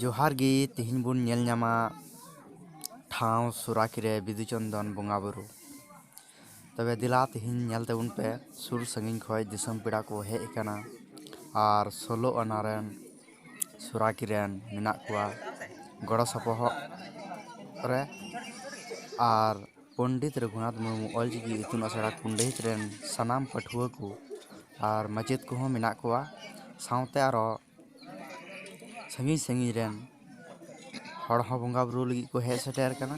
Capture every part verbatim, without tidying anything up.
ᱡᱚᱦᱟᱨ ᱜᱮ᱾ ᱛᱮᱦᱮᱧ ᱵᱚᱱ ᱧᱮᱞ ᱧᱟᱢᱟ ᱴᱷᱟᱶ ᱥᱩᱨᱟᱠᱤ ᱨᱮ ᱵᱤᱫᱩ ᱪᱚᱱᱫᱚᱱ ᱵᱚᱸᱜᱟ ᱵᱩᱨᱩ᱾ ᱛᱚᱵᱮ ᱫᱮᱞᱟ ᱛᱮᱦᱮᱧ ᱧᱮᱞ ᱛᱟᱵᱚᱱ ᱯᱮ, ᱥᱩᱨ ᱥᱟᱺᱜᱤᱧ ᱠᱷᱚᱱ ᱫᱤᱥᱚᱢ ᱯᱮᱲᱟ ᱠᱚ ᱦᱮᱡ ᱟᱠᱟᱱᱟ ᱟᱨ ᱥᱳᱞᱳ ᱟᱱᱟ ᱨᱮᱱ ᱥᱩᱨᱟᱠᱤ ᱨᱮᱱ ᱢᱮᱱᱟᱜ ᱠᱚᱣᱟ ᱜᱚᱲᱚ ᱥᱚᱯᱚᱦᱚᱫ ᱨᱮ᱾ ᱟᱨ ᱯᱚᱱᱰᱤᱛ ᱨᱚᱜᱷᱩᱱᱟᱛᱷ ᱢᱩᱨᱢᱩ ᱚᱞᱪᱤᱠᱤ ᱤᱛᱩᱱ ᱟᱥᱲᱟ ᱠᱩᱱᱰᱟᱹᱦᱤᱛ ᱨᱮᱱ ᱥᱟᱱᱟᱢ ᱯᱟᱹᱴᱷᱩᱣᱟᱹ ᱠᱚ ᱟᱨ ᱢᱟᱪᱮᱫ ᱠᱚᱦᱚᱸ ᱢᱮᱱᱟᱜ ᱠᱚᱣᱟ᱾ ᱥᱟᱶᱛᱮ ᱟᱨᱚ ᱥᱟᱺᱜᱤᱧ ᱥᱟᱺᱜᱤᱧ ᱨᱮᱱ ᱦᱚᱲ ᱦᱚᱸ ᱵᱚᱸᱜᱟ ᱵᱩᱨᱩ ᱞᱟᱹᱜᱤᱫ ᱠᱚ ᱦᱮᱡ ᱥᱮᱴᱮᱨ ᱟᱠᱟᱱᱟ᱾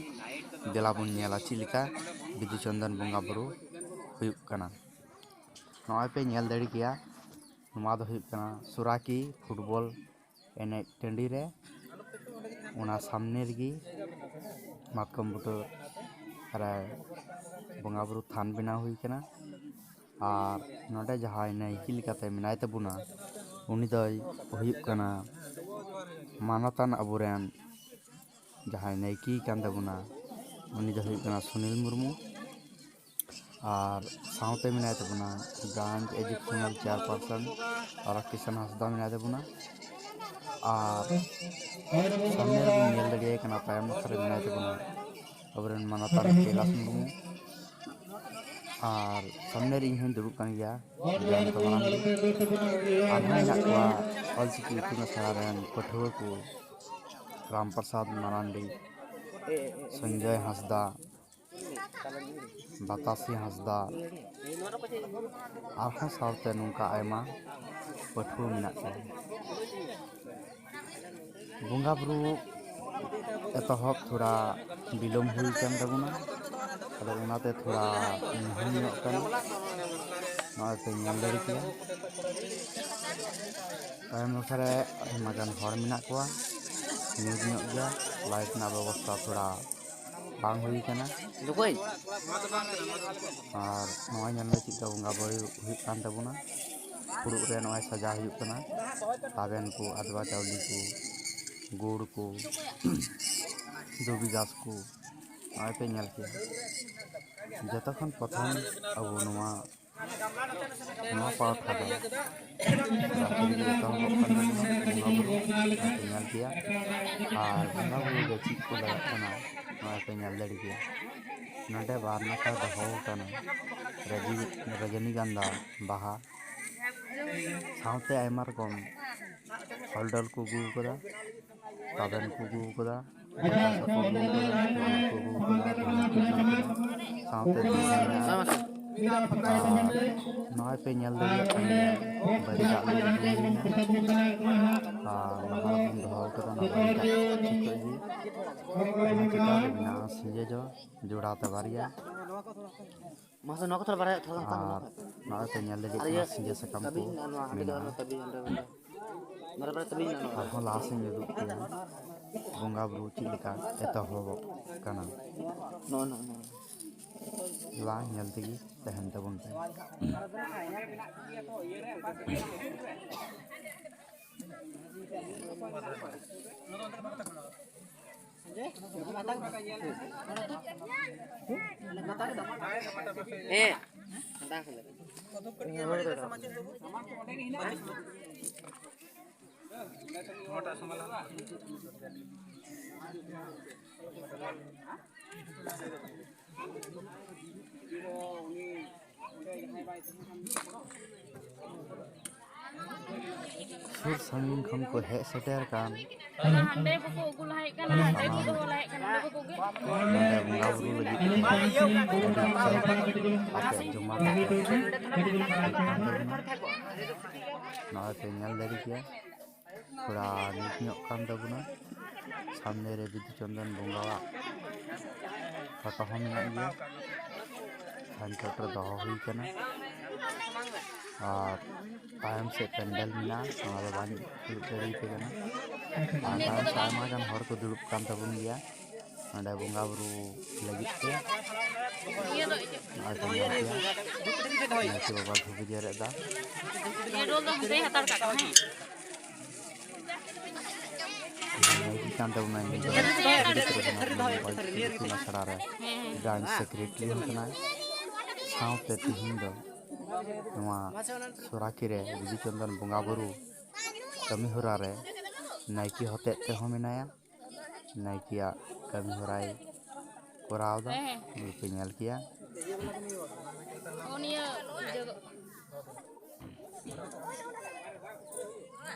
ᱫᱮᱞᱟ ᱵᱚᱱ ᱧᱮᱞᱟ ᱪᱮᱫ ᱞᱮᱠᱟ ᱵᱤᱫᱩ ᱪᱚᱱᱫᱚᱱ ᱵᱚᱸᱜᱟ ᱵᱩᱨᱩ ᱦᱩᱭᱩᱜ ᱠᱟᱱᱟ᱾ ᱱᱚᱜᱼᱚᱭ ᱯᱮ ᱧᱮᱞ ᱫᱟᱲᱮ ᱠᱮᱭᱟ, ᱱᱚᱣᱟ ᱫᱚ ᱦᱩᱭᱩᱜ ᱠᱟᱱᱟ ᱥᱩᱨᱟᱠᱤ ᱯᱷᱩᱴᱵᱚᱞ ᱮᱱᱮᱡ ᱴᱟᱺᱰᱤ ᱨᱮ᱾ ᱚᱱᱟ ᱥᱟᱢᱱᱮ ᱨᱮᱜᱮ ᱢᱟᱛᱠᱚᱢ ᱵᱩᱴᱟᱹ ᱨᱮ ᱵᱚᱸᱜᱟ ᱵᱩᱨᱩ ᱛᱷᱟᱱ ᱵᱮᱱᱟᱣ ᱦᱩᱭ ᱠᱟᱱᱟ᱾ ᱟᱨ ᱱᱚᱰᱮ ᱡᱟᱦᱟᱸᱭ ᱱᱟᱭᱠᱮ ᱞᱮᱠᱟᱛᱮ ᱢᱮᱱᱟᱭ ᱛᱟᱵᱚᱱᱟ, ᱩᱱᱤ ᱫᱚᱭ ᱦᱩᱭᱩᱜ ᱠᱟᱱᱟ ᱢᱟᱱᱚᱛᱟᱱ ᱟᱵᱚᱨᱮᱱ ᱡᱟᱦᱟᱸᱭ ᱱᱟᱭᱠᱮ ᱠᱟᱱ ᱛᱟᱵᱚᱱᱟ, ᱩᱱᱤ ᱫᱚ ᱦᱩᱭᱩᱜ ᱠᱟᱱᱟ ᱥᱩᱱᱤᱞ ᱢᱩᱨᱢᱩ᱾ ᱟᱨ ᱥᱟᱶᱛᱮ ᱢᱮᱱᱟᱭ ᱛᱟᱵᱚᱱᱟ branch educational chairperson ᱨᱟᱠᱤᱥᱟᱱ ᱦᱟᱸᱥᱫᱟ ᱢᱮᱱᱟᱭ ᱛᱟᱵᱚᱱᱟ᱾ ᱟᱨ ᱥᱟᱢᱱᱮ ᱨᱮᱵᱚᱱ ᱧᱮᱞ ᱫᱟᱲᱮᱭᱟᱭ ᱠᱟᱱᱟ, ᱛᱟᱭᱚᱢ ᱱᱟᱠᱷᱟ ᱨᱮ ᱢᱮᱱᱟᱭ ᱛᱟᱵᱚᱱᱟ ᱟᱵᱚᱨᱮᱱ ᱢᱟᱱᱚᱛᱟᱱ ᱠᱮᱞᱟᱥ ᱢᱩᱨᱢᱩ᱾ ᱟᱨ ᱥᱟᱢᱱᱮ ᱨᱮ ᱤᱧ ᱦᱚᱸᱧ ᱫᱩᱲᱩᱵ ᱠᱟᱱ ᱜᱮᱭᱟ, ᱡᱚᱭᱚᱱᱛᱚ ᱢᱟᱨᱟᱝᱰᱤ᱾ ᱟᱨᱦᱚᱸ ᱢᱮᱱᱟᱜ ᱠᱚᱣᱟ ᱚᱞᱪᱤᱠᱤ ᱤᱛᱩᱱ ᱟᱥᱲᱟ ᱨᱮᱱ ᱯᱟᱹᱴᱷᱩᱣᱟᱹ ᱠᱚ, ᱨᱟᱢ ᱯᱨᱚᱥᱟᱫᱽ ᱢᱟᱨᱟᱱᱰᱤ, ᱥᱚᱧᱡᱚᱭ ᱦᱟᱸᱥᱫᱟ, ᱵᱟᱛᱟᱥᱤ ᱦᱟᱸᱥᱫᱟ, ᱟᱨᱦᱚᱸ ᱥᱟᱶᱛᱮ ᱱᱚᱝᱠᱟ ᱟᱭᱢᱟ ᱯᱟᱹᱴᱷᱩᱣᱟᱹ ᱢᱮᱱᱟᱜ ᱠᱚᱣᱟ᱾ ᱵᱚᱸᱜᱟ ᱵᱩᱨᱩ ᱮᱛᱚᱦᱚᱵ ᱛᱷᱚᱲᱟ ᱵᱤᱞᱚᱢ ᱦᱩᱭ ᱠᱟᱱ ᱛᱟᱵᱚᱱᱟ, ᱟᱫᱚ ᱚᱱᱟᱛᱮ ᱛᱷᱚᱲᱟ ᱧᱩᱦᱩᱢ ᱧᱚᱜ ᱠᱟᱱᱟ᱾ ᱱᱚᱜᱼᱚᱭ ᱯᱮ ᱧᱮᱞ ᱫᱟᱲᱮ ᱠᱮᱭᱟ, ᱛᱟᱭᱚᱢ ᱱᱟᱠᱷᱟ ᱨᱮ ᱟᱭᱢᱟ ᱜᱟᱱ ᱦᱚᱲ ᱢᱮᱱᱟᱜ ᱠᱚᱣᱟ, ᱧᱩᱛ ᱧᱚᱜ ᱜᱮᱭᱟ, ᱞᱟᱭᱤᱴ ᱨᱮᱱᱟᱜ ᱵᱮᱵᱚᱥᱛᱷᱟ ᱛᱷᱚᱲᱟ ᱵᱟᱝ ᱦᱩᱭ ᱠᱟᱱᱟ᱾ ᱟᱨ ᱱᱚᱜᱼᱚᱭ ᱧᱮᱞ ᱢᱮ ᱪᱮᱫ ᱞᱮᱠᱟ ᱵᱚᱸᱜᱟ ᱵᱩᱨᱩ ᱦᱩᱭᱩᱜ ᱠᱟᱱ ᱛᱟᱵᱚᱱᱟ᱾ ᱯᱷᱩᱲᱩᱜ ᱨᱮ ᱱᱚᱜᱼᱚᱭ ᱥᱟᱡᱟᱣ ᱦᱩᱭᱩᱜ ᱠᱟᱱᱟ, ᱛᱟᱵᱮᱱ ᱠᱚ, ᱟᱫᱽᱣᱟ ᱪᱟᱣᱞᱮ ᱠᱚ, ᱜᱩᱲ ᱠᱚ, ᱫᱷᱩᱵᱤ ᱜᱷᱟᱥ ᱠᱚ᱾ ᱱᱚᱜᱼᱚᱭ ᱯᱮ ᱧᱮᱞ ᱠᱮᱭᱟ, ᱡᱚᱛᱚ ᱠᱷᱚᱱ ᱯᱨᱚᱛᱷᱚᱢ ᱟᱵᱚ ᱱᱚᱣᱟ ᱱᱚᱣᱟ ᱯᱟᱣᱴᱷᱟ ᱫᱚ ᱨᱟᱛ ᱨᱮᱜᱮ ᱮᱛᱚᱦᱚᱵᱚᱜ ᱠᱟᱱ ᱛᱟᱵᱚᱱᱟ ᱵᱚᱸᱜᱟ ᱵᱩᱨᱩ, ᱱᱚᱣᱟ ᱯᱮ ᱧᱮᱞ ᱠᱮᱭᱟ᱾ ᱟᱨ ᱵᱚᱸᱜᱟ ᱵᱩᱨᱩ ᱨᱮ ᱪᱮᱫ ᱠᱚ ᱞᱟᱜᱟᱜ ᱠᱟᱱᱟ, ᱱᱚᱣᱟ ᱯᱮ ᱧᱮᱞ ᱫᱟᱲᱮ ᱠᱮᱭᱟ᱾ ᱱᱚᱰᱮ ᱵᱟᱨ ᱱᱟᱠᱷᱟ ᱫᱚᱦᱚ ᱟᱠᱟᱱᱟ ᱨᱟᱡᱤ-, ᱨᱚᱡᱚᱱᱤᱜᱟᱱᱫᱷᱟ ᱵᱟᱦᱟ, ᱥᱟᱶᱛᱮ ᱟᱭᱢᱟ ᱨᱚᱠᱚᱢ ᱯᱷᱚᱞ ᱰᱚᱞ ᱠᱚ ᱟᱹᱜᱩ ᱟᱠᱟᱫᱟ, ᱛᱟᱵᱮᱱ ᱠᱚ ᱟᱹᱜᱩ ᱟᱠᱟᱫᱟ, ᱵᱟᱛᱟᱥᱟ ᱠᱚ ᱟᱹᱜᱩ ᱟᱠᱟᱫᱟ, ᱛᱩᱲᱤ ᱠᱚ ᱟᱹᱜᱩ ᱟᱠᱟᱫᱟ, ᱫᱷᱚᱱᱤ ᱠᱚ ᱟᱹᱜᱩ ᱟᱠᱟᱫᱟ, ᱥᱟᱶᱛᱮ ᱫᱷᱚᱱᱤ ᱢᱮᱱᱟᱜᱼᱟ᱾ ᱟᱨ ᱱᱚᱜᱼᱚᱭ ᱯᱮ ᱧᱮᱞ ᱫᱟᱲᱮᱭᱟᱜ ᱠᱟᱱ ᱜᱮᱭᱟ, ᱵᱟᱹᱨᱤ ᱫᱟᱜ ᱞᱮ ᱤᱫᱤᱭᱮᱫᱟ᱾ ᱟᱨ ᱞᱟᱦᱟ ᱨᱮᱵᱚᱱ ᱫᱚᱦᱚ ᱟᱠᱟᱫᱟ ᱚᱱᱟ ᱵᱟᱹᱨᱤ ᱫᱟᱜ ᱴᱷᱤᱠᱟᱹᱜ ᱜᱮ᱾ ᱚᱱᱟ ᱪᱮᱛᱟᱱ ᱨᱮ ᱢᱮᱱᱟᱜᱼᱟ ᱥᱤᱸᱡᱮ ᱡᱚ, ᱡᱚᱲᱟ ᱛᱮ ᱵᱟᱨᱭᱟ᱾ ᱢᱟᱥᱮ ᱱᱚᱣᱟ ᱠᱚ ᱛᱷᱚᱲᱟ ᱵᱟᱲᱟᱭ, ᱛᱷᱚᱲᱟ ᱜᱟᱱ ᱟᱨ ᱱᱚᱣᱟ ᱠᱚ᱾ ᱱᱚᱜᱼᱚᱭ ᱯᱮ ᱧᱮᱞ ᱫᱟᱲᱮᱭᱟᱜ ᱟᱨ ᱠᱟᱱᱟ, ᱤᱭᱟᱹ ᱥᱤᱸᱡᱮ ᱥᱟᱠᱟᱢ ᱠᱚ ᱛᱟᱹᱵᱤᱡ ᱢᱮᱱᱟᱜᱼᱟ, ᱱᱚᱣᱟ ᱦᱟᱸᱰᱮ ᱫᱚ ᱢᱮᱱᱟᱜᱼᱟ᱾ ᱟᱨᱦᱚᱸ ᱛᱟᱹᱵᱤᱡ, ᱦᱟᱸᱰᱮ ᱫᱚ᱾ ᱵᱟᱨᱭᱟ ᱵᱟᱨᱭᱟ ᱛᱟᱹᱵᱤᱡ ᱢᱮᱱᱟᱜᱼᱟ, ᱱᱚᱣᱟ᱾ ᱟᱨᱦᱚᱸ ᱞᱟᱦᱟ ᱥᱮᱫ ᱤᱧ ᱩᱫᱩᱜ ᱯᱮᱭᱟ, ᱵᱚᱸᱜᱟ ᱵᱩᱨᱩ ᱪᱮᱫ ᱞᱮᱠᱟ ᱮᱛᱚᱦᱚᱵᱚᱜ ᱠᱟᱱᱟ᱾ ᱱᱚᱜᱼᱚ, ᱱᱚᱜᱼᱚ, ᱱᱚᱜᱼᱚ᱾ ᱞᱟ ᱧᱮᱞ ᱛᱮᱜᱮ ᱛᱟᱦᱮᱱ ᱛᱟᱵᱚᱱ ᱯᱮ᱾ ᱦᱮᱸ᱾ ᱥᱩᱨ ᱥᱟᱺᱜᱤᱧ ᱠᱷᱚᱱ ᱠᱚ ᱦᱮᱡ ᱥᱮᱴᱮᱨ ᱟᱠᱟᱱ ᱦᱟᱸᱰᱮ ᱵᱟᱠᱚ ᱟᱹᱜᱩ ᱞᱟᱦᱟᱭᱮᱫ ᱠᱟᱱᱟ, ᱦᱟᱸᱰᱮ ᱠᱚ ᱫᱚᱦᱚ ᱞᱟᱦᱟᱭᱮᱫ ᱠᱟᱱᱟ, ᱱᱚᱰᱮ ᱵᱟᱠᱚ ᱟᱹᱜᱩᱭᱮᱫ᱾ ᱱᱚᱰᱮ ᱵᱚᱸᱜᱟ ᱵᱩᱨᱩ ᱞᱟᱹᱜᱤᱫ ᱛᱮ ᱟᱹᱰᱤ ᱪᱚᱨᱚᱠ ᱟᱛᱮ ᱡᱚᱢᱟᱴ ᱟᱛᱮ ᱦᱩᱭᱩᱜ ᱠᱟᱱ ᱛᱟᱵᱚᱱᱟ᱾ ᱱᱚᱜᱼᱚᱭ ᱯᱮ ᱧᱮᱞ ᱫᱟᱲᱮ ᱠᱮᱭᱟ, ᱛᱷᱚᱲᱟ ᱱᱤᱪ ᱧᱚᱜ ᱠᱟᱱ ᱛᱟᱵᱚᱱᱟ᱾ ᱥᱟᱢᱱᱮ ᱨᱮ ᱵᱤᱫᱩ ᱪᱚᱱᱫᱚᱱ ᱵᱚᱸᱜᱟᱣᱟᱜ ᱯᱷᱳᱴᱳ ᱦᱚᱸ ᱢᱮᱱᱟᱜ ᱜᱮᱭᱟ, ᱛᱷᱟᱱ ᱪᱚᱴ ᱨᱮ ᱫᱚᱦᱚ ᱦᱩᱭ ᱠᱟᱱᱟ᱾ ᱟᱨ ᱛᱟᱭᱚᱢ ᱥᱮᱫ ᱯᱮᱱᱰᱮᱞ ᱢᱮᱱᱟᱜᱼᱟ, ᱚᱱᱟ ᱫᱚ ᱵᱟᱹᱧ ᱩᱫᱩᱜ ᱫᱟᱲᱮᱭᱟᱯᱮ ᱠᱟᱱᱟ᱾ ᱟᱨ ᱛᱟᱭᱚᱢ ᱥᱮᱫ ᱟᱭᱢᱟ ᱜᱟᱱ ᱦᱚᱲ ᱠᱚ ᱫᱩᱲᱩᱵ ᱠᱟᱱ ᱛᱟᱵᱚᱱ ᱜᱮᱭᱟ᱾ ᱱᱚᱰᱮ ᱵᱚᱸᱜᱟ ᱵᱩᱨᱩ ᱞᱟᱹᱜᱤᱫ ᱛᱮ ᱱᱚᱜᱼᱚᱭ ᱠᱚ ᱧᱮᱞ ᱠᱮᱭᱟ, ᱱᱟᱭᱠᱮ ᱵᱟᱵᱟ ᱫᱷᱩᱵᱤ ᱡᱮᱨᱮᱫ ᱫᱟ᱾ ᱱᱤᱭᱟᱹ ᱰᱚᱞ ᱫᱚ ᱦᱟᱸᱰᱮ ᱦᱟᱛᱟᱲ ᱠᱟᱜ ᱠᱟᱱᱟ, ᱦᱮᱸ? ᱱᱟᱭᱠᱮ ᱠᱟᱱ ᱛᱟᱵᱚᱱᱟᱭ ᱱᱩᱭ ᱫᱚ ᱠᱩᱲᱤ ᱜᱤᱫᱽᱨᱟᱹ ᱠᱟᱱᱟᱭ, ᱢᱳᱵᱟᱭᱤᱞ ᱤᱛᱩᱱ ᱟᱥᱲᱟ ᱨᱮ ᱰᱟᱱᱥ ᱥᱮᱠᱨᱮᱴᱟᱨᱤ ᱦᱚᱸ ᱠᱟᱱᱟᱭ᱾ ᱥᱟᱶᱛᱮ ᱛᱤᱦᱤᱧ ᱫᱚ ᱱᱚᱣᱟ ᱥᱚᱨᱟᱠᱤ ᱨᱮ ᱵᱤᱫᱩ ᱪᱟᱸᱫᱟᱱ ᱵᱚᱸᱜᱟ ᱵᱩᱨᱩ ᱠᱟᱹᱢᱤ ᱦᱚᱨᱟ ᱨᱮ ᱱᱟᱭᱠᱮ ᱦᱚᱛᱮᱡ ᱛᱮᱦᱚᱸ ᱢᱮᱱᱟᱭᱟ᱾ ᱱᱟᱭᱠᱮᱭᱟᱜ ᱠᱟᱹᱢᱤ ᱦᱚᱨᱟᱭ ᱠᱚᱨᱟᱣ ᱮᱫᱟ, ᱦᱮᱸ, ᱦᱮᱸ᱾ ᱱᱤᱭᱟᱹ ᱯᱮ ᱧᱮᱞ ᱠᱮᱭᱟ᱾ ᱱᱚᱜᱼᱚ ᱱᱤᱭᱟᱹ ᱤᱭᱟᱹ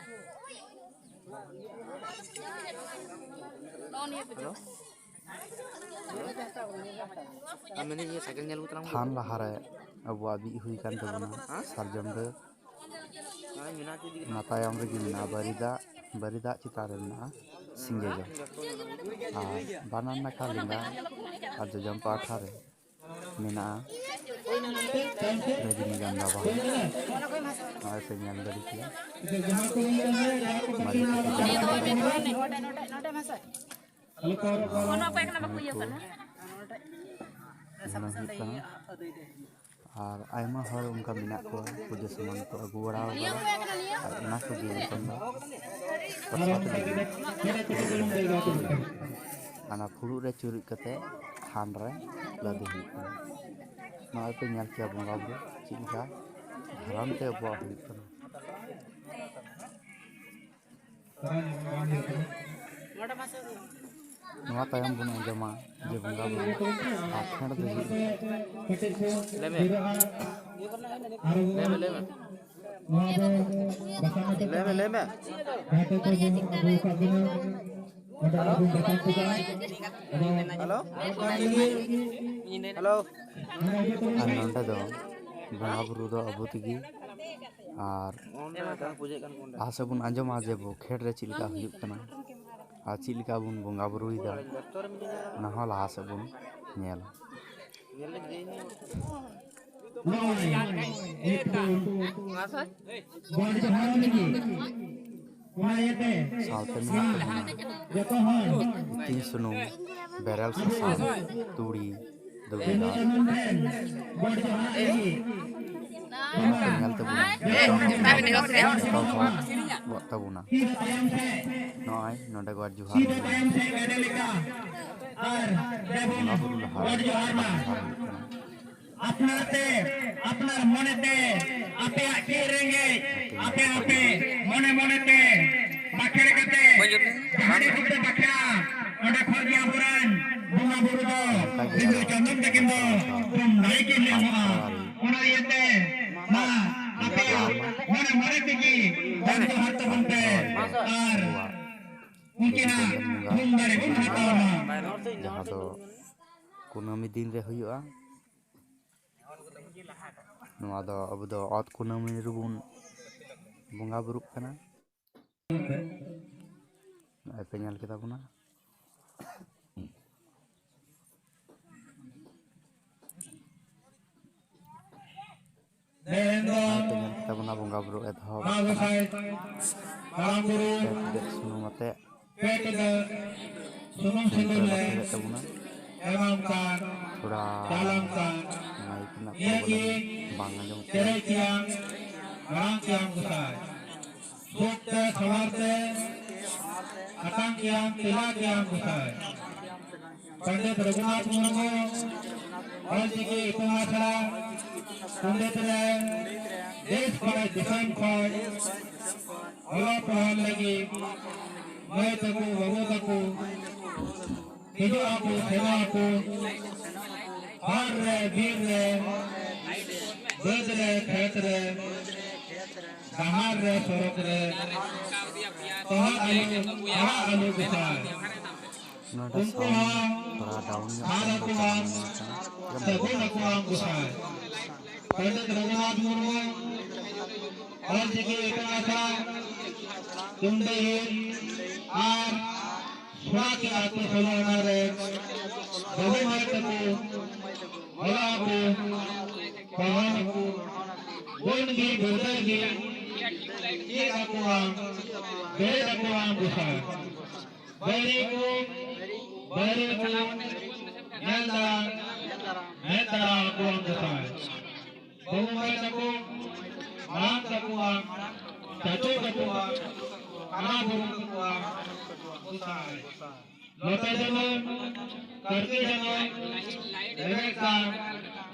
ᱱᱚᱜᱼᱚ ᱱᱤᱭᱟᱹ ᱯᱮ ᱦᱮᱞᱳ᱾ ᱟᱨ ᱢᱮᱱᱫᱟᱹᱧ ᱤᱭᱟᱹ ᱥᱟᱭᱠᱮᱞ ᱧᱮᱞ ᱟᱹᱜᱩ ᱛᱟᱞᱟᱝ ᱢᱮ᱾ ᱛᱷᱟᱱ ᱞᱟᱦᱟᱨᱮ ᱟᱵᱚᱣᱟᱜ ᱵᱤᱫ ᱦᱩᱭ ᱟᱠᱟᱱ ᱛᱟᱵᱚᱱᱟ ᱦᱮᱸ? ᱥᱟᱨᱡᱚᱢ ᱰᱟᱹᱨ᱾ ᱦᱮᱸ, ᱢᱮᱱᱟᱜ ᱟᱠᱟᱫ ᱜᱮᱭᱟ᱾ ᱚᱱᱟ ᱛᱟᱭᱚᱢ ᱨᱮᱜᱮ ᱢᱮᱱᱟᱜᱼᱟ ᱵᱟᱹᱨᱤᱫᱟᱜ, ᱵᱟᱹᱨᱤᱫᱟᱜ ᱪᱮᱛᱟᱱ ᱨᱮ ᱢᱮᱱᱟᱜᱼᱟ ᱥᱤᱸᱜᱮ ᱡᱚ᱾ ᱟᱨ ᱵᱟᱱᱟᱨ ᱱᱟᱠᱷᱟ ᱞᱮᱸᱜᱟ ᱟᱨ ᱡᱚᱡᱚᱢ ᱯᱟᱦᱴᱟ ᱨᱮ ᱢᱮᱱᱟᱜᱼᱟ ᱨᱚᱡᱤᱱᱤᱜᱟᱱᱫᱷᱟ ᱵᱟᱦᱟ᱾ ᱱᱚᱜᱼᱚᱭ ᱯᱮ ᱧᱮᱞ ᱫᱟᱲᱮ ᱠᱮᱭᱟ᱾ ᱢᱟᱹᱨᱤᱪ ᱟᱛᱮ ᱡᱚᱡᱚ ᱟᱛᱮ᱾ ᱚᱱᱟ ᱚᱠᱚᱭ ᱠᱟᱱᱟ ᱵᱟᱠᱚ ᱤᱭᱟᱹ ᱠᱟᱱᱟ? ᱧᱮᱞ ᱦᱩᱭᱩᱜ ᱠᱟᱱᱟ᱾ ᱟᱨ ᱟᱭᱢᱟ ᱦᱚᱲ ᱚᱱᱠᱟ ᱢᱮᱱᱟᱜ ᱠᱚᱣᱟ, ᱯᱩᱡᱟᱹ ᱥᱟᱢᱟᱱ ᱠᱚ ᱟᱹᱜᱩ ᱵᱟᱲᱟ ᱟᱠᱟᱫᱟ᱾ ᱟᱨ ᱚᱱᱟ ᱠᱚᱜᱮ ᱱᱤᱛᱚᱝ ᱫᱚ ᱯᱨᱚᱥᱟᱫ ᱞᱟᱹᱜᱤᱫ ᱚᱱᱟ ᱯᱷᱩᱲᱩᱜ ᱨᱮ ᱪᱩᱨᱩᱡ ᱠᱟᱛᱮ ᱛᱷᱟᱱ ᱨᱮ ᱞᱟᱫᱮ ᱦᱩᱭᱩᱜ ᱠᱟᱱᱟ᱾ ᱱᱚᱜᱼᱚᱭ ᱯᱮ ᱧᱮᱞ ᱠᱮᱭᱟ ᱵᱚᱸᱜᱟ ᱵᱩᱨᱩ ᱪᱮᱫ ᱞᱮᱠᱟ ᱫᱷᱚᱨᱚᱢ ᱛᱮ ᱟᱵᱚᱣᱟᱜ ᱦᱩᱭᱩᱜ ᱠᱟᱱᱟ᱾ ᱱᱚᱣᱟ ᱛᱟᱭᱚᱢ ᱵᱚᱱ ᱟᱸᱡᱚᱢᱟ ᱡᱮ ᱵᱚᱸᱜᱟ ᱵᱩᱨᱩ ᱟᱨ ᱠᱷᱮᱸᱰ ᱫᱚ ᱦᱩᱭᱩᱜ ᱞᱟᱹᱭ ᱢᱮ᱾ ᱞᱟᱹᱭ ᱢᱮ, ᱞᱟᱹᱭ ᱢᱮ᱾ ᱞᱟᱹᱭ ᱢᱮ, ᱞᱟᱹᱭ ᱢᱮ᱾ ᱦᱮᱞᱳ? ᱦᱮᱞᱳ? ᱟᱨ ᱱᱚᱸᱰᱮ ᱫᱚ ᱵᱚᱸᱜᱟ ᱵᱩᱨᱩ ᱫᱚ ᱟᱵᱚ ᱛᱮᱜᱮ, ᱟᱨ ᱞᱟᱦᱟ ᱥᱮᱫ ᱵᱚᱱ ᱟᱸᱡᱚᱢᱟ ᱡᱮ ᱵᱚ ᱠᱷᱮᱲ ᱨᱮ ᱪᱮᱫ ᱞᱮᱠᱟ ᱦᱩᱭᱩᱜ ᱠᱟᱱᱟ ᱟᱨ ᱪᱮᱫ ᱞᱮᱠᱟ ᱵᱚᱱ ᱵᱚᱸᱜᱟ ᱵᱩᱨᱩᱭᱮᱫᱟ, ᱚᱱᱟ ᱦᱚᱸ ᱞᱟᱦᱟ ᱥᱮᱫ ᱵᱚᱱ ᱧᱮᱞᱟ᱾ ᱥᱟᱶᱛᱮ ᱢᱮᱱᱟᱜ ᱛᱟᱵᱚᱱᱟ ᱤᱛᱤᱧ ᱥᱩᱱᱩᱢ, ᱵᱮᱨᱮᱞ ᱥᱟᱥᱟᱝ, ᱛᱩᱲᱤ, ᱫᱷᱩᱵᱤ ᱫᱟᱜ᱾ ᱧᱮᱞ ᱛᱟᱵᱚᱱᱟ, ᱡᱚᱛᱚ ᱦᱚᱲ ᱜᱚᱜ ᱛᱟᱵᱚᱱᱟ᱾ ᱱᱚᱜᱼᱚᱭ ᱱᱚᱰᱮ ᱜᱚᱰ ᱡᱚᱦᱟᱨ ᱢᱮᱱᱟᱜᱼᱟ᱾ ᱵᱚᱸᱜᱟ ᱵᱩᱨᱩ ᱞᱟᱦᱟ ᱨᱮ ᱜᱚᱰ ᱡᱚᱦᱟᱨ ᱦᱩᱭᱩᱜ ᱠᱟᱱᱟ᱾ ᱟᱯᱱᱟᱨ ᱛᱮ, ᱟᱯᱱᱟᱨ ᱢᱚᱱᱮ ᱛᱮ, ᱟᱯᱮᱭᱟᱜ ᱪᱮᱫ ᱨᱮᱸᱜᱮᱡ, ᱟᱯᱮ ᱟᱯᱮ ᱢᱚᱱᱮ ᱢᱚᱱᱮ ᱛᱮ ᱵᱟᱠᱷᱮᱲ ᱠᱟᱛᱮ, ᱡᱟᱦᱟᱸ ᱨᱮ ᱠᱚᱯᱮ ᱵᱟᱠᱷᱮᱲᱟ, ᱚᱸᱰᱮ ᱠᱷᱚᱱ ᱜᱮ ᱟᱵᱚᱨᱮᱱ ᱵᱚᱸᱜᱟ ᱵᱩᱨᱩ ᱫᱚ ᱥᱤᱸᱫᱩᱨ ᱪᱟᱸᱫᱚᱱ ᱛᱟᱹᱠᱤᱱ ᱫᱚ ᱯᱩᱱ ᱫᱟᱲᱮ ᱠᱤᱱ ᱮᱢᱚᱜᱼᱟ᱾ ᱚᱱᱟ ᱤᱭᱟᱹᱛᱮ ᱢᱟ ᱟᱯᱮᱭᱟᱜ ᱢᱚᱱᱮ ᱢᱚᱱᱮ ᱛᱮᱜᱮ ᱫᱟᱱ ᱡᱚᱦᱟᱨ ᱛᱟᱵᱚᱱ ᱯᱮ ᱟᱨ ᱩᱱᱠᱤᱱᱟᱜ ᱛᱷᱩᱢ ᱫᱟᱲᱮ ᱵᱚᱱ ᱦᱟᱛᱟᱣ ᱢᱟ᱾ ᱡᱟᱦᱟᱸ ᱫᱚ ᱠᱩᱱᱟᱹᱢᱤ ᱫᱤᱱ ᱨᱮ ᱦᱩᱭᱩᱜᱼᱟ᱾ ᱱᱚᱣᱟ ᱫᱚ ᱟᱵᱚ ᱫᱚ ᱚᱛ ᱠᱩᱱᱟᱹᱢᱤ ᱨᱮᱵᱚᱱ ᱵᱚᱸᱜᱟ ᱵᱩᱨᱩᱜ ᱠᱟᱱᱟ᱾ ᱱᱚᱜᱼᱚᱭ ᱯᱮ ᱧᱮᱞ ᱠᱮᱫᱟ ᱵᱚᱱᱟ᱾ ᱛᱮᱦᱮᱧ ᱫᱚ ᱟᱨ ᱛᱮᱦᱮᱧ ᱛᱟᱵᱚᱱᱟ ᱵᱚᱸᱜᱟ ᱵᱩᱨᱩ ᱮᱛᱚᱦᱚᱵ ᱢᱟ ᱜᱚᱸᱥᱟᱭ ᱢᱟᱨᱟᱝ ᱵᱩᱨᱩ ᱯᱮ ᱴᱤᱰᱟᱹᱜ ᱥᱩᱱᱩᱢ ᱟᱛᱮ ᱯᱮ ᱴᱤᱰᱟᱹᱜ ᱥᱩᱱᱩᱢ ᱥᱤᱸᱫᱩᱨ ᱥᱤᱸᱫᱩᱨ ᱞᱮ ᱵᱟᱠᱷᱮᱲᱮᱫ ᱛᱟᱵᱚᱱᱟ᱾ ᱮᱢᱟᱢ ᱠᱟᱱ, ᱛᱷᱚᱲᱟ ᱪᱟᱞᱟᱢ ᱠᱟᱱ, ᱢᱟᱭᱤᱠ ᱨᱮᱱᱟᱜ ᱱᱤᱭᱟᱹ ᱯᱨᱚᱵᱞᱮᱢ ᱜᱮ ᱵᱟᱝ ᱟᱸᱡᱚᱢᱚᱜ ᱠᱟᱱᱟ᱾ ᱪᱮᱨᱮᱡ ᱠᱮᱭᱟᱢ, ᱢᱟᱨᱟᱝ ᱠᱮᱭᱟᱢ ᱜᱚᱸᱥᱟᱭ᱾ ᱥᱩᱠ ᱛᱮ ᱥᱟᱶᱟᱨ ᱛᱮ ᱟᱛᱟᱝ ᱠᱮᱭᱟᱢ, ᱛᱮᱞᱟ ᱠᱮᱭᱟᱢ ᱜᱚᱸᱥᱟᱭ᱾ ᱯᱚᱱᱰᱤᱛ ᱨᱚᱜᱷᱩᱱᱟᱛᱷ ᱢᱩᱨᱢᱩ ᱚᱞᱪᱤᱠᱤ ᱤᱛᱩᱱ ᱟᱥᱲᱟ ᱠᱩᱸᱰᱤᱛ ᱨᱮ ᱫᱮᱥ ᱠᱷᱚᱱ ᱫᱤᱥᱚᱢ ᱠᱷᱚᱱ ᱚᱞᱚᱜ ᱯᱟᱲᱦᱟᱣ ᱞᱟᱹᱜᱤᱫ ᱢᱟᱹᱭ ᱛᱟᱠᱚ ᱵᱟᱹᱵᱩ ᱛᱟᱠᱚ ᱦᱤᱡᱩᱜ ᱟᱠᱚ ᱥᱮᱱᱚᱜ ᱟᱠᱚ ᱦᱚᱨ ᱨᱮ ᱵᱤᱨ ᱨᱮ ᱵᱟᱹᱫᱽ ᱨᱮ ᱠᱷᱮᱛ ᱨᱮ ᱰᱟᱦᱟᱨ ᱨᱮ ᱥᱚᱲᱚᱠ ᱨᱮ ᱛᱚᱦᱚᱫ ᱟᱞᱚ ᱟᱲᱟᱜ ᱟᱞᱚ ᱜᱚᱸᱥᱟᱭ᱾ ᱱᱚᱰᱮ ᱩᱱᱠᱩ sound ᱦᱚᱸ ᱛᱷᱚᱲᱟ down ᱧᱚᱜ ᱥᱟᱨ ᱠᱟᱱᱟ, ᱟᱠᱚᱣᱟᱜ ᱵᱟᱠᱚ ᱟᱸᱡᱚᱢ ᱧᱟᱢ ᱠᱟᱱᱟ᱾ ᱥᱟᱹᱜᱩᱱ ᱟᱠᱚᱣᱟᱜ ᱜᱚᱸᱥᱟᱭ᱾ ᱯᱚᱱᱰᱤᱛ ᱨᱚᱜᱷᱩᱱᱟᱛᱷ ᱢᱩᱨᱢᱩ ᱚᱞᱪᱤᱠᱤ ᱤᱛᱩᱱ ᱟᱥᱲᱟ ᱠᱩᱸᱰᱟᱹᱦᱤ ᱟᱨ ᱥᱚᱲᱟᱠᱮ ᱟᱹᱛᱩ ᱥᱳᱞᱳ ᱟᱱᱟ ᱨᱮ ᱵᱟᱹᱵᱩ ᱢᱟᱹᱭ ᱛᱟᱠᱚ ᱚᱞᱚᱜ ᱟᱠᱚ ᱯᱟᱲᱦᱟᱣ ᱟᱠᱚ ᱜᱩᱱ ᱜᱮ ᱵᱤᱨᱫᱟᱹ ᱜᱮ ᱪᱮᱫ ᱟᱠᱚᱣᱟᱢ ᱵᱮᱨᱮᱫ ᱟᱠᱚᱣᱟᱢ ᱜᱚᱸᱥᱟᱭ᱾ ᱵᱟᱹᱭᱨᱤ ᱠᱚ ᱵᱟᱹᱭᱨᱤ ᱠᱚ ᱧᱮᱞ ᱫᱟᱨᱟᱢ ᱢᱮᱫ ᱫᱟᱨᱟᱢ ᱟᱠᱚᱣᱟᱢ ᱜᱚᱸᱥᱟᱭ᱾ ᱵᱟᱹᱵᱩ ᱢᱟᱹᱭ ᱛᱟᱠᱚ ᱢᱟᱲᱟᱝ ᱛᱟᱠᱚᱣᱟᱢ ᱪᱟᱪᱳ ᱛᱟᱠᱚᱣᱟᱢ ᱦᱟᱨᱟ ᱵᱩᱨᱩ ᱠᱚᱣᱟᱢ ᱜᱚᱸᱥᱟᱭ᱾ ᱞᱚᱴᱟ ᱡᱟᱹᱱᱩᱢ ᱠᱟᱹᱨᱠᱤ ᱡᱟᱹᱱᱩᱢ ᱨᱮᱵᱮᱫ ᱠᱟᱱ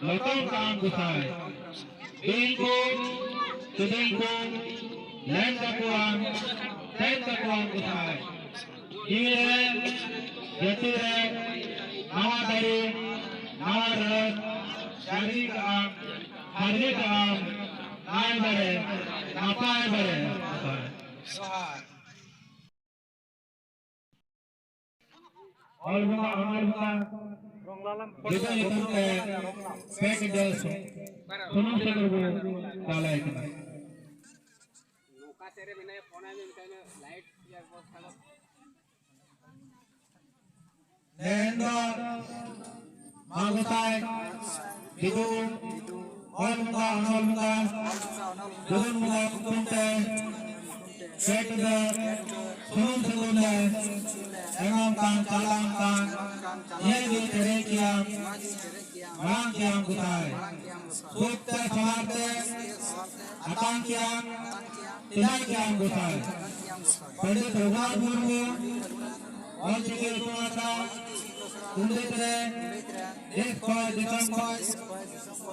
ᱞᱚᱴᱚᱢ ᱠᱟᱜ ᱟᱢ ᱜᱚᱸᱥᱟᱭ᱾ ᱵᱤᱧ ᱠᱚ, ᱠᱤᱫᱤᱧ ᱠᱚ, ᱞᱮᱱ ᱛᱟᱠᱚᱣᱟᱢ, ᱛᱮᱱ ᱛᱟᱠᱚᱣᱟᱢ ᱜᱚᱸᱥᱟᱭ᱾ ᱡᱤᱣᱤ ᱨᱮ, ᱡᱟᱹᱛᱤ ᱨᱮ, ᱱᱟᱣᱟ ᱫᱟᱲᱮ, ᱱᱟᱣᱟ ᱨᱟᱹᱥ, ᱥᱟᱹᱨᱤ ᱠᱟᱜ ᱟᱢ, ᱥᱟᱹᱨᱤ ᱠᱟᱜ ᱟᱢ, ᱱᱟᱭ ᱵᱟᱲᱮ, ᱱᱟᱯᱟᱭ ᱵᱟᱲᱮ᱾ ᱡᱚᱦᱟᱨ᱾ ᱚᱞ ᱵᱚᱸᱜᱟ, ᱚᱱᱚᱞ ᱵᱚᱸᱜᱟ, ᱡᱩᱫᱟᱹ ᱧᱩᱛᱩᱢ ᱛᱮ ᱯᱮ ᱴᱤᱰᱟᱹ ᱥᱩᱱᱩᱢ ᱥᱤᱸᱫᱩᱨ ᱵᱚ ᱪᱟᱞᱟᱭ ᱠᱟᱱᱟ᱾ ᱢᱮᱱᱫᱚ ᱢᱟ ᱜᱚᱸᱥᱟᱭ ᱵᱤᱫᱩ, ᱚᱞ ᱵᱚᱸᱜᱟ, ᱚᱱᱚᱞ ᱵᱚᱸᱜᱟ, ᱡᱩᱫᱟᱹ ᱵᱚᱸᱜᱟ ᱧᱩᱛᱩᱢ ᱛᱮ ᱯᱮ ᱴᱤᱰᱟᱹ ᱥᱩᱱᱩᱢ ᱥᱤᱸᱫᱩᱨ ᱞᱮ ᱮᱢᱟᱢ ᱠᱟᱱ, ᱪᱟᱞᱟᱢ ᱠᱟᱱ, ᱱᱤᱭᱟᱹ ᱜᱮ ᱯᱮᱨᱮᱡ ᱠᱮᱭᱟᱢ, ᱢᱟᱲᱟᱝ ᱠᱮᱭᱟᱢ ᱜᱚᱸᱥᱟᱭ᱾ ᱥᱩᱠ ᱛᱮ ᱥᱟᱶᱟᱨ ᱛᱮ ᱟᱛᱟᱝ ᱠᱮᱭᱟᱢ, ᱛᱮᱞᱟᱭ ᱠᱮᱭᱟᱢ ᱜᱚᱸᱥᱟᱭ᱾ ᱯᱚᱱᱰᱤᱛ ᱨᱚᱜᱷᱩᱱᱟᱛᱷ ᱢᱩᱨᱢᱩ ᱚᱞᱪᱤᱠᱤ ᱤᱛᱩᱱ ᱟᱥᱲᱟ ᱠᱩᱸᱰᱤᱛ ᱨᱮ ᱫᱮᱥ ᱠᱷᱚᱱ ᱫᱤᱥᱚᱢ ᱠᱷᱚᱱ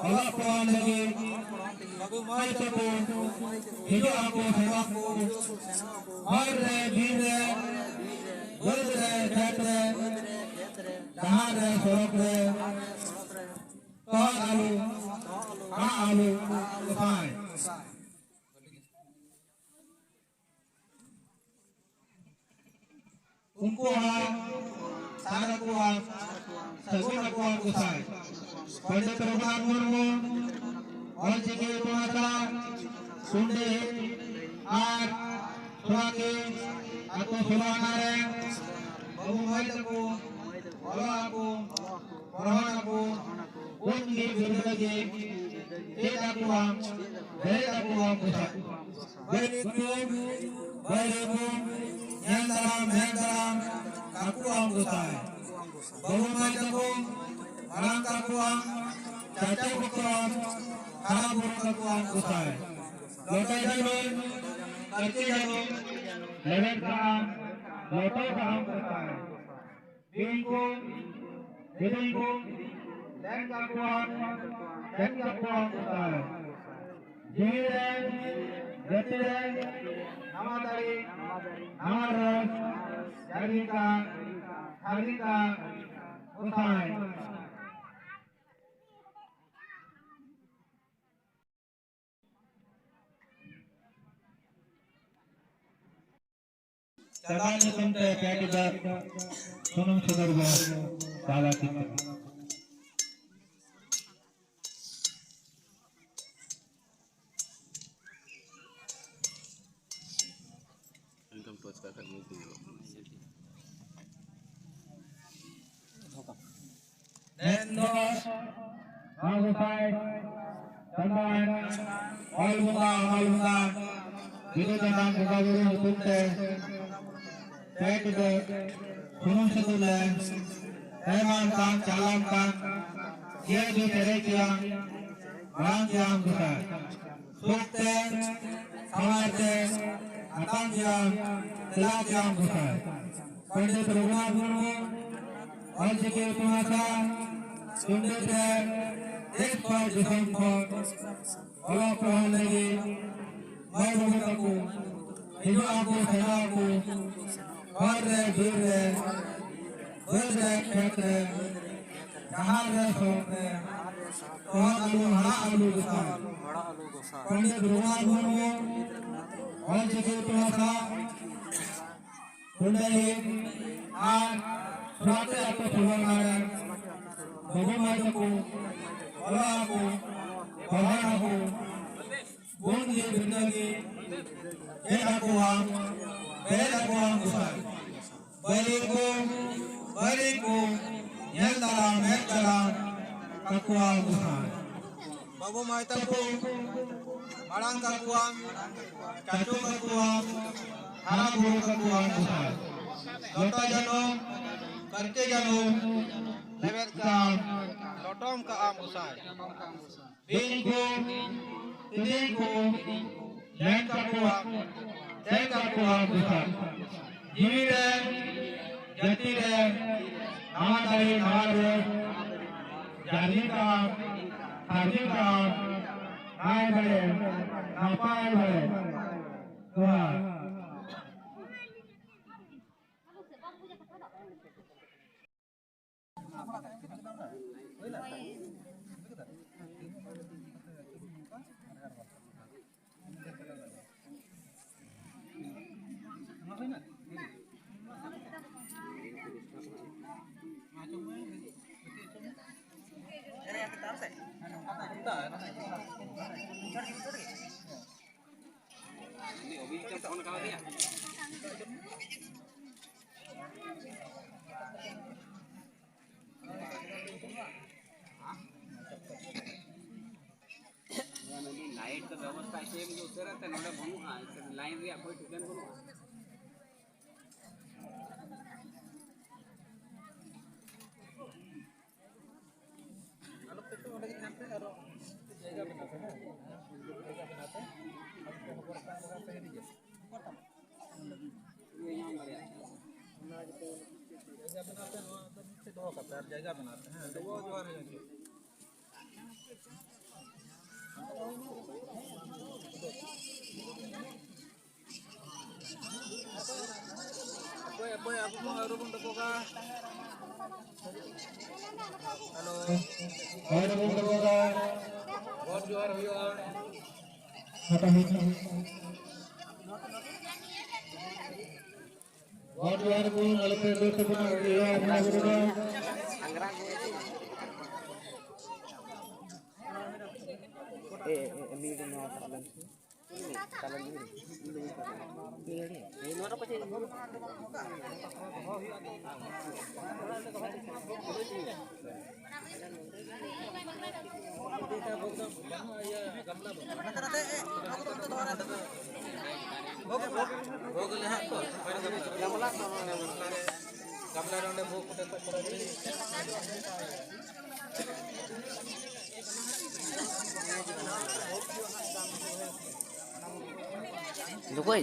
ᱚᱞᱚᱜ ᱯᱟᱲᱦᱟᱣ ᱞᱟᱹᱜᱤᱫ ᱵᱟᱹᱵᱩ ᱢᱟᱹᱭ ᱛᱟᱠᱚ ᱦᱤᱡᱩᱜ ᱟᱠᱚ, ᱥᱮᱱᱚᱜ ᱟᱠᱚ, ᱦᱚᱨ ᱨᱮ, ᱵᱤᱨ ᱨᱮ, ᱵᱟᱹᱫᱽ ᱨᱮ, ᱠᱷᱮᱛ ᱨᱮ, ᱰᱟᱦᱟᱨ ᱨᱮ, ᱥᱚᱲᱚᱠ ᱨᱮ, ᱛᱚᱞ ᱟᱞᱚ, ᱨᱟᱜ ᱟᱞᱚ, ᱜᱚᱸᱥᱟᱭ᱾ ᱩᱱᱠᱩ ᱦᱚᱸ ᱥᱟᱨ ᱟᱠᱚᱣᱟ, ᱥᱟᱹᱜᱩᱱ ᱟᱠᱚᱣᱟ ᱜᱚᱸᱥᱟᱭ᱾ ᱯᱚᱱᱰᱤᱛ ᱨᱚᱜᱷᱩᱱᱟᱛᱷ ᱢᱩᱨᱢᱩ ᱚᱞᱪᱤᱠᱤ ᱤᱛᱩᱱ ᱟᱥᱲᱟ ᱠᱩᱸᱰᱤ ᱟᱨ ᱥᱳᱞᱟᱠᱤ ᱟᱹᱛᱩ ᱥᱳᱞᱟᱱᱟ ᱨᱮ ᱵᱟᱹᱵᱩ ᱢᱟᱹᱭ ᱛᱟᱠᱚ ᱚᱞᱚᱜ ᱟᱠᱚ, ᱯᱚᱲᱦᱚᱱ ᱟᱠᱚ, ᱩᱱ ᱜᱮ ᱵᱤᱨᱫᱟᱹ ᱜᱮ ᱪᱮᱫ ᱟᱠᱚᱣᱟ, ᱵᱮᱨᱮᱫ ᱟᱠᱚᱣᱟ ᱜᱚᱸᱥᱟᱭ᱾ ᱵᱟᱹᱭᱨᱤ ᱠᱚ, ᱵᱟᱹᱭᱨᱤ ᱠᱚ, ᱧᱮᱞ ᱫᱟᱨᱟᱢ, ᱢᱮᱫ ᱫᱟᱨᱟᱢ ᱠᱟᱠᱚᱣᱟᱢ ᱜᱚᱸᱥᱟᱭ᱾ ᱵᱟᱹᱵᱩ ᱢᱟᱹᱭ ᱛᱟᱠᱚ ᱢᱟᱨᱟᱝ ᱠᱟᱠᱚᱣᱟᱢ, ᱪᱟᱪᱟ ᱠᱟᱠᱚᱣᱟᱢ, ᱦᱟᱨᱟ ᱵᱩᱨᱩ ᱠᱟᱠᱚᱣᱟᱢ ᱜᱚᱸᱥᱟᱭ᱾ ᱞᱚᱴᱟ ᱡᱟᱹᱱᱩᱢ, ᱠᱟᱹᱪᱤ ᱡᱟᱹᱱᱩᱢ, ᱞᱮᱵᱮᱫ ᱠᱟᱜ ᱟᱢ, ᱞᱚᱴᱚ ᱠᱟᱜ ᱟᱢ ᱜᱚᱸᱥᱟᱭ᱾ ᱵᱤᱧ ᱠᱚ, ᱠᱤᱫᱤᱧ ᱠᱚ, ᱛᱮᱱ ᱠᱟᱠᱚᱣᱟᱢ, ᱛᱮᱱ ᱠᱟᱠᱚᱣᱟᱢ ᱜᱚᱸᱥᱟᱭ᱾ ᱡᱤᱣᱤ ᱨᱮᱱ, ᱡᱟᱹᱛᱤ ᱨᱮᱱ, ᱱᱟᱣᱟ ᱫᱟᱲᱮ, ᱱᱟᱣᱟ ᱨᱚᱥ, ᱡᱟᱹᱨᱤ ᱠᱟᱜ, ᱡᱟᱹᱨᱤ ᱠᱟᱜ ᱜᱚᱸᱥᱟᱭ᱾ ᱪᱟᱸᱫᱟ ᱧᱩᱛᱩᱢ ᱛᱮ ᱯᱮ ᱴᱤᱰᱟᱹᱜ ᱥᱩᱱᱩᱢ ᱥᱚᱫᱚᱨ ᱵᱚ ᱪᱟᱞ ᱟᱹᱠᱤᱱ ᱠᱟᱱᱟ᱾ ᱮᱱᱠᱷᱟᱱ ᱴᱚᱪ ᱠᱟᱜ ᱠᱷᱟᱱ ᱢᱚᱡᱽ ᱜᱮ ᱧᱮᱞᱚᱜ ᱠᱟᱱᱟ᱾ ᱢᱮᱱᱫᱚ ᱱᱚᱣᱟ ᱜᱚᱸᱥᱟᱭ ᱪᱟᱸᱫᱟᱱ ᱚᱞ ᱵᱚᱸᱜᱟ, ᱚᱢᱚᱞ ᱵᱚᱸᱜᱟ, ᱵᱤᱫᱩ ᱪᱟᱸᱫᱟᱱ ᱵᱚᱸᱜᱟ ᱵᱩᱨᱩ ᱧᱩᱛᱩᱢ ᱛᱮ ᱯᱮ ᱴᱤᱰᱟᱹᱜ ᱥᱩᱱᱩᱢ ᱥᱤᱸᱫᱩᱨ ᱞᱮ ᱮᱢᱟᱢ ᱠᱟᱱ, ᱪᱟᱞᱟᱢ ᱠᱟᱱ, ᱡᱤᱭᱟᱹᱲ ᱜᱮ ᱯᱮᱨᱮᱡ ᱠᱮᱭᱟᱢ, ᱢᱟᱲᱟᱝ ᱠᱮᱭᱟᱢ ᱜᱚᱸᱥᱟᱭ᱾ ᱥᱩᱠ ᱛᱮ, ᱥᱟᱶᱟᱨ ᱛᱮ, ᱟᱛᱟᱝ ᱜᱮᱭᱟᱢ, ᱛᱮᱞᱟ ᱜᱮᱭᱟᱢ ᱜᱚᱸᱥᱟᱭ᱾ ᱯᱚᱱᱰᱤᱛ ᱨᱚᱜᱷᱩᱱᱟᱛᱷ ᱢᱩᱨᱢᱩ, ᱚᱞᱪᱤᱠᱤ ᱤᱛᱩᱱ ᱟᱥᱲᱟ, ᱪᱩᱱᱰᱤ ᱨᱮ ᱫᱮᱥ ᱯᱟᱨ ᱫᱤᱥᱚᱢ ᱠᱷᱚᱱ ᱚᱞᱚᱜ ᱯᱟᱲᱦᱟᱣ ᱞᱟᱹᱜᱤᱫ ᱢᱟᱹᱭ ᱵᱟᱹᱵᱩ ᱛᱟᱠᱚ ᱦᱤᱡᱩᱜ ᱟᱠᱚ, ᱥᱮᱱᱚᱜ ᱟᱠᱚ, ᱦᱚᱨ ᱨᱮ, ᱵᱤᱨ ᱨᱮ, ᱵᱟᱹᱫᱽ ᱨᱮ, ᱠᱷᱮᱛ ᱨᱮ, ᱰᱟᱦᱟᱨ ᱨᱮ, ᱥᱚᱲᱚᱠ ᱨᱮ, ᱛᱚᱦᱚᱫ ᱟᱞᱩ, ᱦᱟᱲᱟᱜ ᱟᱞᱩ ᱜᱚᱸᱥᱟᱭ᱾ ᱯᱚᱱᱰᱤᱛ ᱨᱚᱜᱷᱩᱱᱟᱛᱷ ᱢᱩᱨᱢᱩ, ᱚᱞᱪᱤᱠᱤ ᱤᱛᱩᱱ ᱟᱥᱲᱟ, ᱴᱩᱰᱟᱹᱦᱤ ᱟᱨ ᱥᱩᱨᱟᱴᱮ ᱟᱹᱛᱩ ᱥᱩᱵᱚᱨᱱᱟ ᱨᱮᱱ ᱵᱟᱹᱵᱩ ᱢᱟᱹᱭ ᱛᱟᱠᱚ ᱚᱞᱚᱜ ᱟᱠᱚ, ᱯᱟᱲᱦᱟᱜ ᱟᱠᱚ, ᱵᱚᱱ ᱜᱮ ᱵᱤᱨᱫᱟᱹ ᱜᱮ ᱪᱮᱫ ᱟᱠᱚᱣᱟ, ᱵᱮᱨᱮᱫ ᱟᱠᱚᱣᱟ ᱜᱚᱸᱥᱟᱭ᱾ ᱵᱟᱹᱭᱨᱤ ᱠᱚ, ᱵᱟᱹᱭᱨᱤ ᱠᱚ ᱧᱮᱞ ᱫᱟᱨᱟᱢ, ᱢᱮᱫ ᱫᱟᱨᱟᱢ ᱠᱟᱠᱚᱣᱟ ᱜᱚᱸᱥᱟᱭ᱾ ᱵᱟᱹᱵᱩ ᱢᱟᱹᱭ ᱛᱟᱠᱚ ᱢᱟᱲᱟᱝ ᱠᱟᱠᱚᱣᱟᱢ, ᱪᱟᱪᱳ ᱠᱟᱠᱚᱣᱟᱢ, ᱦᱟᱨᱟ ᱵᱩᱨᱩ ᱠᱟᱠᱚᱣᱟᱢ ᱜᱚᱸᱥᱟᱭ᱾ ᱞᱚᱴᱟ ᱡᱟᱹᱱᱩᱢ, ᱠᱟᱹᱨᱪᱤ ᱡᱟᱹᱱᱩᱢ, ᱞᱮᱵᱮᱫ ᱠᱟᱜᱼᱟᱢ, ᱞᱚᱴᱚᱢ ᱠᱟᱜᱼᱟᱢ ᱜᱚᱸᱥᱟᱭ᱾ ᱵᱤᱧ ᱠᱚ, ᱠᱤᱫᱤᱧ ᱠᱚ, ᱞᱮᱱ ᱠᱟᱠᱚᱣᱟᱢ, ᱛᱮᱱ ᱠᱟᱠᱚᱣᱟᱢ ᱜᱚᱸᱥᱟᱭ᱾ ᱡᱤᱣᱤ ᱨᱮ, ᱡᱟᱹᱛᱤ ᱨᱮ, ᱱᱟᱣᱟ ᱫᱟᱲᱮ, ᱱᱟᱣᱟ ᱨᱚᱥ, ᱡᱟᱨᱱᱤ ᱛᱟᱢ, ᱥᱟᱨᱱᱤ ᱛᱟᱢ, ᱱᱟᱭ ᱵᱟᱲᱮ, ᱱᱟᱯᱟᱭ ᱵᱟᱲᱮ᱾ ᱡᱚᱦᱟᱨ᱾ ᱞᱟᱭᱤᱴ ᱫᱚ ᱵᱮᱵᱚᱥᱛᱷᱟ ᱪᱮᱫ ᱮᱢ ᱩᱥᱟᱹᱨᱟ ᱛᱮ ᱱᱚᱰᱮ ᱵᱟᱹᱱᱩᱜᱼᱟ, ᱞᱟᱭᱤᱱ ᱨᱮᱭᱟᱜ ᱠᱳᱭ ᱴᱷᱤᱠᱟᱹᱱ ᱵᱟᱹᱱᱩᱜᱼᱟ᱾ ᱟᱞᱚ ᱯᱮ ᱛᱚ, ᱚᱸᱰᱮ ᱜᱮ ᱛᱟᱦᱮᱱ ᱯᱮ, ᱟᱨᱚ ᱡᱟᱭᱜᱟ ᱵᱮᱱᱟᱣ ᱯᱮ, ᱦᱮᱸ? ᱡᱟᱭᱜᱟ ᱵᱮᱱᱟᱣ ᱯᱮ᱾ ᱟᱨ ᱦᱚᱯᱚᱱ ᱦᱚᱯᱚᱱ ᱠᱚ ᱥᱟᱭᱤᱰ ᱨᱮᱜᱮ᱾ ᱡᱟᱭᱜᱟ ᱵᱮᱱᱟᱣ ᱯᱮ, ᱱᱚᱣᱟ ᱫᱚ ᱢᱤᱫᱴᱮᱡ ᱫᱚᱦᱚ ᱠᱟᱜ ᱯᱮ, ᱟᱨ ᱡᱟᱭᱜᱟ ᱵᱮᱱᱟᱣ ᱯᱮ, ᱦᱮᱸ? ᱫᱚᱦᱚ ᱡᱚᱦᱟᱨ ᱦᱩᱭᱩᱜᱼᱟ᱾ ᱚᱠᱚᱭ, ᱚᱠᱚᱭ ᱟᱵᱚ ᱵᱚᱱ ᱟᱹᱣᱨᱤ ᱵᱚᱱ ᱰᱚᱵᱚᱜᱟ? ᱦᱮᱞᱳ᱾ ᱟᱹᱣᱨᱤ ᱵᱚᱱ ᱰᱚᱵᱚᱜᱟ᱾ ᱜᱚᱰ ᱡᱚᱦᱟᱨ ᱦᱩᱭᱩᱜᱼᱟ᱾ ᱦᱟᱴᱟᱜ ᱦᱩᱭᱩᱜᱼᱟ᱾ ᱜᱚᱰ ᱡᱚᱦᱟᱨ ᱵᱚᱱ ᱟᱞᱚᱯᱮ ᱫᱟᱹᱲ ᱛᱟᱵᱚᱱᱟ, ᱤᱭᱟᱹ, ᱵᱚᱸᱜᱟ ᱵᱩᱨᱩ ᱫᱚ᱾ ᱮ, ᱮ, ᱮ, ᱢᱤᱫ ᱱᱚᱣᱟ ᱛᱟᱵ ᱞᱮᱱ᱾ ᱡᱚᱠᱷᱚᱡ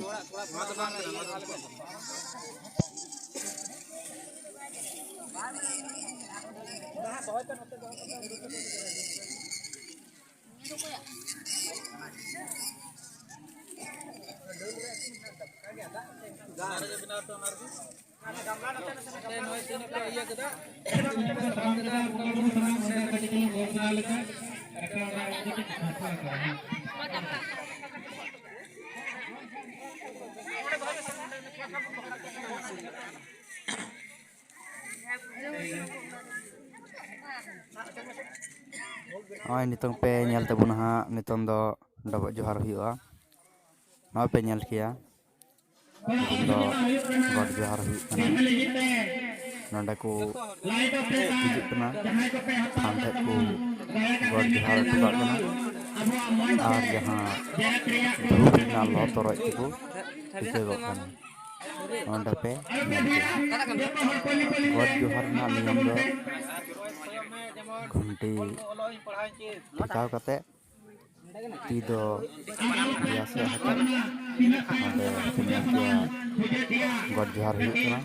ᱱᱚᱜᱼᱚᱭ ᱱᱤᱛᱚᱝ ᱯᱮ ᱧᱮᱞ ᱛᱟᱵᱚᱱᱟ ᱦᱟᱸᱜ, ᱱᱤᱛᱚᱝ ᱫᱚ ᱰᱚᱵᱚᱜ ᱡᱚᱦᱟᱨ ᱦᱩᱭᱩᱜᱼᱟ᱾ ᱱᱚᱜᱼᱚᱭ ᱯᱮ ᱧᱮᱞ ᱠᱮᱭᱟ, ᱱᱤᱛᱚᱝ ᱫᱚ ᱜᱚᱰ ᱡᱚᱦᱟᱨ ᱦᱩᱭᱩᱜ ᱠᱟᱱᱟ᱾ ᱱᱚᱸᱰᱮ ᱠᱚ ᱦᱤᱡᱩᱜ ᱠᱟᱱᱟ, ᱛᱷᱟᱱ ᱴᱷᱮᱡ ᱠᱚ ᱜᱚᱰ ᱡᱚᱦᱟᱨ ᱦᱚᱴᱚ ᱠᱟᱜ ᱠᱟᱱᱟ᱾ ᱟᱨ ᱡᱟᱦᱟᱸ ᱫᱷᱩᱯ ᱨᱮᱱᱟᱜ ᱞᱚ ᱛᱚᱨᱚᱡ ᱛᱮᱠᱚ ᱴᱤᱠᱟᱹᱜᱚᱜ ᱠᱟᱱᱟ᱾ ᱱᱚᱰᱮ ᱯᱮ ᱧᱮᱞ ᱠᱮᱜᱼᱟ᱾ ᱜᱚᱰ ᱡᱚᱦᱟᱨ ᱨᱮᱱᱟᱜ ᱱᱤᱭᱚᱢ ᱫᱚ ᱜᱷᱩᱱᱴᱤ ᱴᱷᱮᱠᱟᱣ ᱠᱟᱛᱮ ᱛᱤ ᱫᱚ ᱫᱮᱭᱟ ᱥᱮᱫ ᱦᱟᱴᱚᱜ, ᱱᱚᱰᱮ ᱯᱮ ᱧᱮᱞ ᱠᱮᱜᱼᱟ ᱜᱚᱰ ᱡᱚᱦᱟᱨ ᱦᱩᱭᱩᱜ ᱠᱟᱱᱟ᱾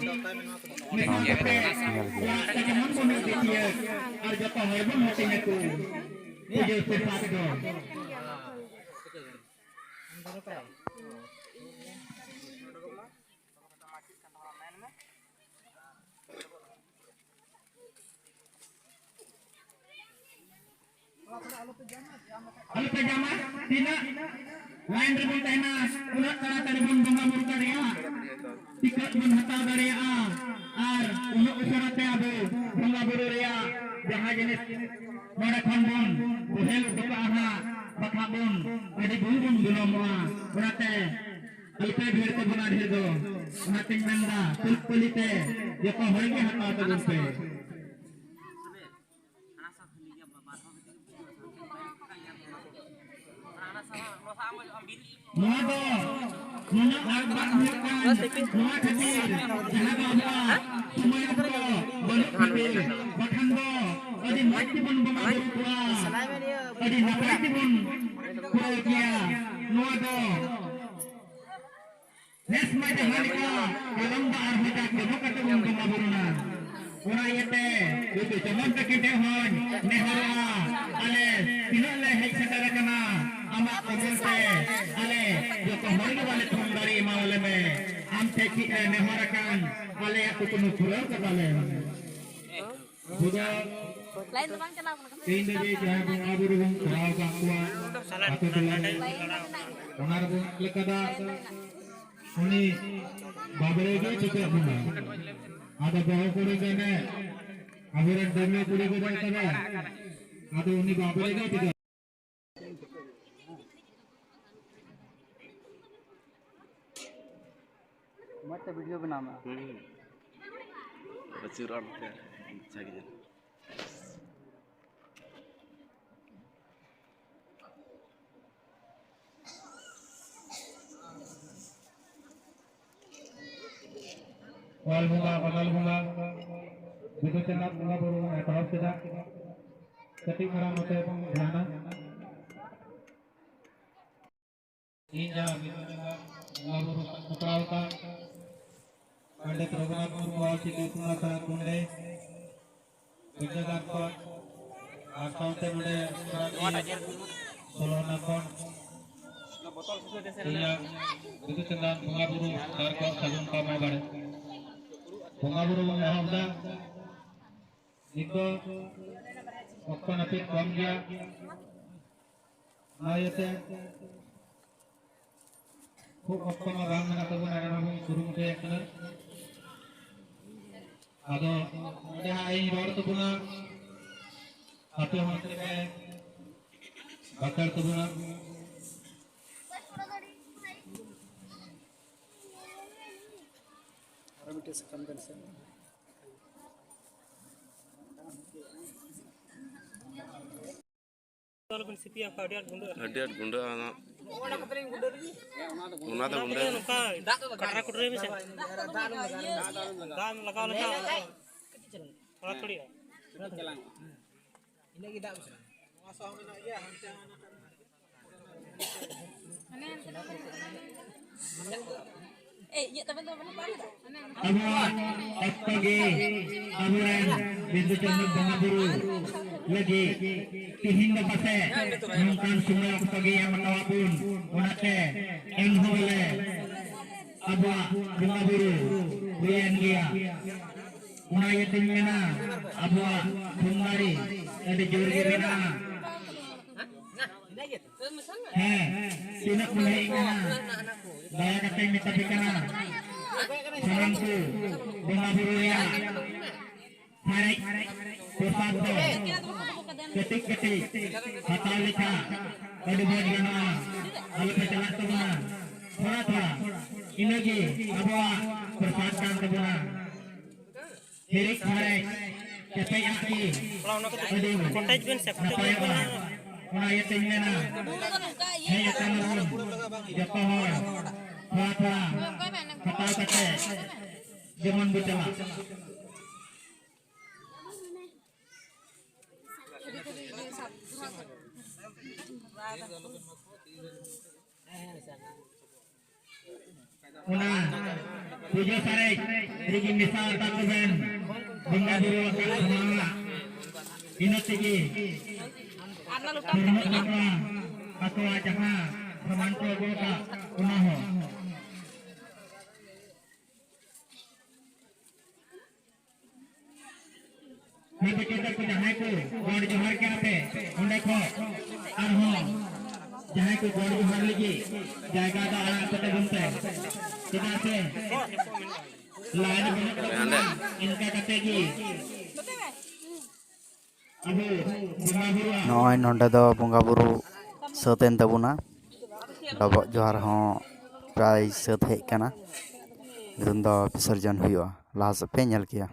ᱱᱚᱰᱮ ᱯᱮ ᱧᱮᱞ ᱠᱮᱜᱼᱟ᱾ ᱟᱞᱚᱯᱮ ᱡᱟᱢᱟ, ᱛᱤᱱᱟᱹᱜ ᱞᱟᱭᱤᱱ ᱨᱮᱵᱚᱱ ᱛᱟᱦᱮᱱᱟ, ᱩᱱᱟᱹᱜ ᱛᱟᱲᱟᱛᱟᱲᱤ ᱵᱚᱱ ᱵᱚᱸᱜᱟ ᱵᱩᱨᱩ ᱫᱟᱲᱮᱭᱟᱜᱼᱟ, ᱴᱤᱠᱤᱴ ᱵᱚᱱ ᱦᱟᱛᱟᱣ ᱫᱟᱲᱮᱭᱟᱜᱼᱟ᱾ ᱟᱨ ᱩᱱᱟᱹᱜ ᱩᱥᱟᱹᱨᱟ ᱛᱮ ᱟᱵᱚ ᱵᱚᱸᱜᱟ ᱵᱩᱨᱩ ᱨᱮᱭᱟᱜ ᱡᱟᱦᱟᱸ ᱡᱤᱱᱤᱥ ᱱᱚᱰᱮ ᱠᱷᱚᱱ ᱵᱚᱱ ᱵᱚᱦᱮᱞ ᱦᱚᱴᱚ ᱠᱟᱜᱼᱟ ᱦᱟᱸᱜ, ᱵᱟᱠᱷᱟᱱ ᱵᱚᱱ ᱟᱹᱰᱤ ᱵᱩᱨᱩ ᱵᱚᱱ ᱵᱤᱞᱚᱢᱚᱜᱼᱟ᱾ ᱚᱱᱟᱛᱮ ᱟᱞᱚᱯᱮ ᱵᱷᱤᱲ ᱛᱟᱵᱚᱱᱟ ᱰᱷᱮᱨ ᱫᱚ᱾ ᱚᱱᱟᱛᱤᱧ ᱢᱮᱱᱫᱟ, ᱠᱩᱞ ᱠᱩᱞᱤ ᱛᱮ ᱡᱚᱛᱚ ᱦᱚᱲ ᱜᱮ ᱦᱟᱛᱟᱣ ᱛᱟᱵᱚᱱ ᱯᱮ᱾ ᱱᱚᱣᱟ ᱫᱚ ᱱᱩᱱᱟᱹᱜ ᱟᱜ ᱵᱟᱝ ᱦᱩᱭᱩᱜ ᱠᱟᱱ, ᱱᱚᱣᱟ ᱠᱷᱟᱹᱛᱤᱨ ᱡᱟᱦᱟᱸ ᱫᱚ ᱟᱵᱚᱣᱟᱜ ᱥᱚᱢᱚᱭ ᱚᱠᱛᱚ ᱵᱟᱹᱱᱩᱜ ᱠᱷᱟᱹᱛᱤᱨ, ᱵᱟᱠᱷᱟᱱ ᱫᱚ ᱟᱹᱰᱤ ᱢᱚᱡᱽ ᱛᱮᱵᱚᱱ ᱵᱚᱸᱜᱟ ᱵᱩᱨᱩ ᱠᱚᱣᱟ, ᱟᱹᱰᱤ ᱱᱟᱯᱟᱭ ᱛᱮᱵᱚᱱ ᱯᱩᱨᱟᱹᱣ ᱠᱮᱭᱟ᱾ ᱱᱚᱣᱟ ᱫᱚ ᱱᱮᱥ ᱢᱟ ᱡᱟᱦᱟᱸ ᱞᱮᱠᱟ ᱠᱟᱞᱚᱢ ᱫᱚ ᱟᱨᱦᱚᱸ ᱡᱟᱠ ᱡᱚᱢᱚᱠ ᱠᱟᱛᱮ ᱵᱚᱱ ᱵᱚᱸᱜᱟ ᱵᱩᱨᱩᱱᱟ᱾ ᱚᱱᱟ ᱤᱭᱟᱹᱛᱮ ᱵᱤᱴᱩ ᱪᱚᱢᱚᱱ ᱛᱟᱹᱠᱤᱱ ᱴᱷᱮᱱ ᱦᱚᱸᱧ ᱱᱮᱦᱚᱨᱚᱜᱼᱟ, ᱟᱞᱮ ᱛᱤᱱᱟᱹᱜ ᱞᱮ ᱦᱮᱡ ᱥᱮᱴᱮᱨ ᱟᱠᱟᱱᱟ, ᱟᱢᱟᱜ ᱠᱚᱵᱚᱞ ᱛᱮ ᱟᱞᱮ ᱡᱚᱛᱚ ᱦᱚᱲ ᱜᱮ ᱵᱟᱞᱮ ᱛᱷᱩᱢ ᱫᱟᱲᱮ ᱮᱢᱟᱣᱟᱞᱮ ᱢᱮ᱾ ᱟᱢ ᱴᱷᱮᱱ ᱪᱮᱫ ᱞᱮ ᱱᱮᱦᱚᱨ ᱟᱠᱟᱱ, ᱟᱞᱮᱭᱟᱜ ᱠᱩᱠᱢᱩ ᱯᱩᱨᱟᱹᱣ ᱠᱟᱛᱟᱞᱮ ᱢᱮ᱾ ᱵᱩᱡᱷᱟᱹᱣ᱾ ᱞᱟᱭᱤᱱ ᱫᱚ ᱵᱟᱝ ᱪᱟᱞᱟᱣ ᱠᱟᱱᱟ᱾ ᱛᱮᱦᱮᱧ ᱫᱷᱟᱹᱵᱤᱡ ᱡᱟᱦᱟᱸ ᱵᱚᱸᱜᱟ ᱵᱩᱨᱩ ᱵᱚᱱ ᱠᱚᱨᱟᱣ ᱟᱠᱟᱫ ᱠᱚᱣᱟ, ᱟᱛᱳ ᱴᱚᱞᱟ ᱨᱮ, ᱚᱱᱟ ᱨᱮᱵᱚᱱ ᱧᱮᱞ ᱠᱟᱫᱟ, ᱩᱱᱤ ᱵᱟᱵᱲᱮ ᱜᱮ ᱴᱤᱠᱟᱹᱜ ᱵᱚᱱᱟ᱾ ᱟᱫᱚ ᱵᱟᱹᱦᱩ ᱠᱩᱲᱤ ᱢᱮᱱᱮ, ᱟᱵᱚᱨᱮᱱ ᱰᱟᱺᱜᱩᱣᱟᱹ ᱠᱩᱲᱤ ᱠᱚ ᱵᱟᱭ ᱛᱟᱵᱮ, ᱟᱫᱚ ᱩᱱᱤ ᱵᱟᱵᱲᱮ ᱜᱮ ᱴᱤᱠᱟᱹᱜ᱾ ᱢᱚᱡᱽ ᱛᱮ ᱵᱷᱤᱰᱤᱭᱳ ᱵᱮᱱᱟᱣ ᱢᱮ᱾ ᱦᱩᱸ᱾ ᱟᱹᱪᱩᱨᱚᱜ ᱱᱚᱛᱮ᱾ ᱟᱪᱪᱷᱟ ᱜᱮ᱾ ᱚᱞ ᱵᱚᱸᱜᱟ, ᱚᱱᱚᱞ ᱵᱚᱸᱜᱟ, ᱵᱤᱫᱩ ᱪᱟᱸᱫᱟᱱ ᱵᱚᱸᱜᱟ ᱵᱩᱨᱩ ᱵᱚᱱ ᱮᱛᱚᱦᱚᱵ ᱠᱮᱫᱟ᱾ ᱠᱟᱹᱴᱤᱡ ᱢᱟᱨᱟᱝ ᱱᱚᱛᱮ ᱵᱚᱱ ᱫᱷᱮᱭᱟᱱᱟ᱾ ᱤᱧ ᱡᱟᱦᱟᱸ ᱵᱤᱫᱩ ᱪᱟᱸᱫᱟᱱ ᱵᱚᱸᱜᱟ ᱵᱩᱨᱩ ᱥᱟᱯᱲᱟᱣ ᱟᱠᱟᱫ ᱯᱚᱱᱰᱤᱛ ᱨᱚᱜᱷᱩᱱᱟᱛᱷ ᱢᱩᱨᱢᱩ ᱚᱞᱪᱤᱠᱤ ᱤᱛᱩᱱ ᱟᱥᱲᱟ ᱠᱩᱱᱰᱮ, ᱵᱤᱨᱫᱟᱹᱜᱟᱲ ᱠᱷᱚᱱ ᱟᱨ ᱥᱟᱶᱛᱮ ᱱᱚᱰᱮ ᱥᱚᱞᱚᱱᱟ ᱠᱷᱚᱱ ᱤᱧᱟᱹᱜ ᱵᱤᱫᱩ ᱪᱟᱸᱫᱟᱱ ᱵᱚᱸᱜᱟ ᱵᱩᱨᱩ ᱥᱟᱨ ᱠᱚ ᱥᱟᱹᱜᱩᱱ ᱠᱟᱢᱟ ᱵᱟᱲᱮ᱾ ᱵᱚᱸᱜᱟ ᱵᱩᱨᱩ ᱵᱚᱱ ᱮᱦᱚᱵ ᱮᱫᱟ᱾ ᱱᱤᱛᱚᱜ ᱚᱠᱛᱚ ᱱᱟᱹᱯᱤᱛ ᱠᱚᱢ ᱜᱮᱭᱟ᱾ ᱚᱱᱟ ᱤᱭᱟᱹᱛᱮ ᱠᱷᱩᱵ ᱚᱠᱛᱚ ᱢᱟ ᱵᱟᱝ ᱢᱮᱱᱟᱜ ᱛᱟᱵᱚᱱᱟ, ᱮᱱ ᱨᱮᱦᱚᱸ ᱵᱚᱱ ᱠᱩᱨᱩᱢᱩᱴᱩᱭᱮᱫ ᱠᱟᱱᱟ᱾ ᱟᱫᱚ ᱱᱚᱰᱮ ᱦᱟᱸᱜ ᱤᱧ ᱨᱚᱲ ᱛᱟᱵᱚᱱᱟ, ᱟᱯᱮ ᱦᱚᱸ ᱚᱱᱛᱮ ᱯᱮ ᱵᱟᱠᱷᱮᱲ ᱛᱟᱵᱚᱱᱟ᱾ ᱟᱨ ᱢᱤᱫᱴᱮᱡ ᱥᱟᱠᱟᱢ ᱫᱮᱱ ᱥᱮ᱾ ᱟᱞᱚᱵᱮᱱ ᱥᱤᱯᱤᱭᱟ, ᱚᱱᱠᱟ ᱟᱹᱰᱤ ᱟᱸᱴ ᱜᱩᱸᱰᱟᱹᱜᱼᱟ᱾ ᱟᱹᱰᱤ ᱟᱸᱴ ᱜᱩᱸᱰᱟᱹᱜᱼᱟ ᱚᱱᱟ᱾ ᱚᱱᱟ ᱫᱚ ᱚᱱᱟ ᱜᱩᱸᱰᱟᱹ ᱛᱮᱜᱮ ᱜᱮ᱾ ᱱᱚᱝᱠᱟ ᱠᱟᱴᱨᱟ ᱠᱩᱴᱨᱟᱹᱭ ᱢᱮᱥᱮ᱾ ᱫᱟᱜ ᱞᱟᱜᱟᱣ ᱞᱮᱠᱷᱟᱱ ᱛᱷᱚᱲᱟ ᱛᱷᱚᱲᱤᱜᱼᱟ᱾ ᱤᱱᱟᱹᱜ ᱜᱮ ᱫᱟᱜ ᱵᱩᱡᱷᱟᱹᱜᱼᱟ᱾ ᱱᱚᱣᱟ ᱥᱚ ᱦᱚᱸ ᱢᱮᱱᱟᱜ ᱜᱮᱭᱟ, ᱦᱟᱱᱛᱮ ᱦᱚᱸ ᱢᱮᱱᱟᱜ ᱜᱮᱭᱟ᱾ ᱮᱭ, ᱤᱧᱟᱹᱜ ᱛᱟᱵᱮᱱ ᱫᱚ ᱵᱟᱹᱱᱩᱜ ᱛᱟᱢ ᱫᱚ? ᱟᱵᱚᱣᱟᱜ ᱚᱠᱛᱚ ᱜᱮ ᱟᱵᱚᱨᱮᱱ ᱵᱤᱫᱩ ᱪᱟᱸᱫᱟᱱ ᱵᱚᱸᱜᱟ ᱵᱩᱨᱩ ᱞᱟᱹᱜᱤᱫ ᱛᱤᱦᱤᱧ ᱫᱚ ᱯᱟᱥᱮ ᱱᱚᱝᱠᱟᱱ ᱥᱚᱢᱚᱭ ᱚᱠᱛᱚ ᱜᱮ ᱮᱢ ᱟᱠᱟᱣᱟᱫ ᱵᱚᱱ᱾ ᱚᱱᱟᱛᱮ ᱮᱱᱦᱚᱸ ᱵᱚᱞᱮ ᱟᱵᱚᱣᱟᱜ ᱵᱚᱸᱜᱟ ᱵᱩᱨᱩ ᱦᱩᱭᱮᱱ ᱜᱮᱭᱟ᱾ ᱚᱱᱟ ᱤᱭᱟᱹᱛᱮᱧ ᱢᱮᱱᱟ, ᱟᱵᱚᱣᱟᱜ ᱛᱷᱩᱢᱫᱟᱲᱮ ᱟᱹᱰᱤ ᱡᱳᱨ ᱜᱮ ᱢᱮᱱᱟᱜᱼᱟ᱾ ᱦᱮᱸ, ᱛᱤᱱᱟᱹᱜ ᱵᱚᱱ ᱦᱮᱡ ᱠᱟᱱᱟ, ᱫᱟᱭᱟ ᱠᱟᱛᱮ ᱢᱮᱛᱟ ᱯᱮ ᱠᱟᱱᱟ, ᱥᱟᱱᱟᱢ ᱠᱚ ᱵᱚᱸᱜᱟ ᱵᱩᱨᱩ ᱨᱮᱭᱟᱜ ᱥᱟᱨᱮᱡ ᱯᱨᱚᱥᱟᱫ ᱫᱚ ᱠᱟᱹᱴᱤᱡ ᱠᱟᱹᱴᱤᱡ ᱦᱟᱛᱟᱣ ᱞᱮᱠᱷᱟᱱ ᱟᱹᱰᱤ ᱢᱚᱡᱽ ᱜᱟᱱᱚᱜᱼᱟ᱾ ᱟᱞᱚ ᱯᱮ ᱪᱟᱞᱟᱜ ᱛᱟᱵᱚᱱᱟ, ᱛᱷᱚᱲᱟ ᱛᱷᱚᱲᱟ, ᱤᱱᱟᱹᱜᱮ ᱟᱵᱚᱣᱟᱜ ᱯᱨᱚᱥᱟᱫ ᱠᱟᱱ ᱛᱟᱵᱚᱱᱟ᱾ ᱦᱤᱨᱤᱡ ᱥᱟᱨᱮᱡ ᱠᱮᱴᱮᱡᱟᱜ ᱜᱮ ᱟᱹᱰᱤ ᱠᱚᱴᱮᱡ ᱵᱮᱱ ᱥᱮ, ᱠᱚᱴᱮᱡ ᱵᱮᱱ ᱱᱟᱯᱟᱭᱚᱜᱼᱟ᱾ ᱚᱱᱟ ᱤᱭᱟᱹᱛᱮᱧ ᱢᱮᱱᱟ, ᱦᱮᱡ ᱟᱠᱟᱱ ᱵᱚᱱ ᱡᱚᱛᱚ ᱦᱚᱲ ᱛᱷᱚᱲᱟ ᱛᱷᱚᱲᱟ ᱦᱟᱛᱟᱣ ᱠᱟᱛᱮ ᱡᱮᱢᱚᱱ ᱵᱚ ᱪᱟᱞᱟᱜ᱾ ᱚᱱᱟ ᱯᱩᱡᱟᱹ ᱥᱟᱨᱮᱡ ᱨᱮᱜᱮ ᱢᱮᱥᱟ ᱟᱠᱟᱫ ᱠᱚᱵᱮᱱ ᱵᱚᱸᱜᱟ ᱵᱩᱨᱩ ᱟᱠᱟᱫ ᱥᱟᱢᱟᱱ᱾ ᱤᱱᱟᱹ ᱛᱮᱜᱮ ᱦᱚᱲᱢᱚ ᱛᱟᱠᱚᱣᱟ ᱟᱠᱚᱣᱟᱜ ᱡᱟᱦᱟᱸ ᱥᱟᱢᱟᱱ ᱠᱚ ᱟᱹᱜᱩ ᱟᱠᱟᱫ, ᱚᱱᱟ ᱦᱚᱸ᱾ ᱢᱤᱫ ᱵᱟᱪᱷᱚᱨ ᱛᱮ ᱡᱟᱦᱟᱸᱭ ᱠᱚ ᱜᱚᱰ ᱡᱚᱦᱟᱨ ᱠᱮᱜᱼᱟ ᱯᱮ, ᱚᱸᱰᱮ ᱠᱷᱚᱱ ᱟᱨᱦᱚᱸ ᱡᱟᱦᱟᱸᱭ ᱠᱚ ᱜᱚᱰ ᱡᱚᱦᱟᱨ ᱞᱟᱹᱜᱤᱫ ᱡᱟᱭᱜᱟ ᱫᱚ ᱟᱲᱟᱜ ᱠᱟᱛᱮ ᱵᱚᱱ ᱯᱮ, ᱪᱮᱫᱟᱜ ᱥᱮ ᱞᱟᱭᱤᱱ ᱵᱟᱹᱱᱩᱜ ᱛᱟᱵᱚᱱᱟ᱾ ᱤᱱᱠᱟ ᱠᱟᱛᱮ ᱜᱮ ᱟᱵᱚ ᱵᱚᱸᱜᱟ ᱵᱩᱨᱩ ᱱᱚᱜᱼᱚᱭ ᱱᱚᱰᱮ ᱫᱚ ᱵᱚᱸᱜᱟ ᱵᱩᱨᱩ ᱥᱟᱹᱛ ᱮᱱ ᱛᱟᱵᱚᱱᱟ᱾ ᱰᱚᱵᱚᱜ ᱡᱚᱦᱟᱨ ᱦᱚᱸ ᱯᱨᱟᱭ ᱥᱟᱹᱛ ᱦᱮᱡ ᱠᱟᱱᱟ᱾ ᱱᱤᱛᱚᱝ ᱫᱚ ᱵᱤᱥᱚᱨᱡᱚᱱ ᱦᱩᱭᱩᱜᱼᱟ, ᱞᱟᱦᱟ ᱥᱮᱫ ᱯᱮ ᱧᱮᱞ ᱠᱮᱭᱟ᱾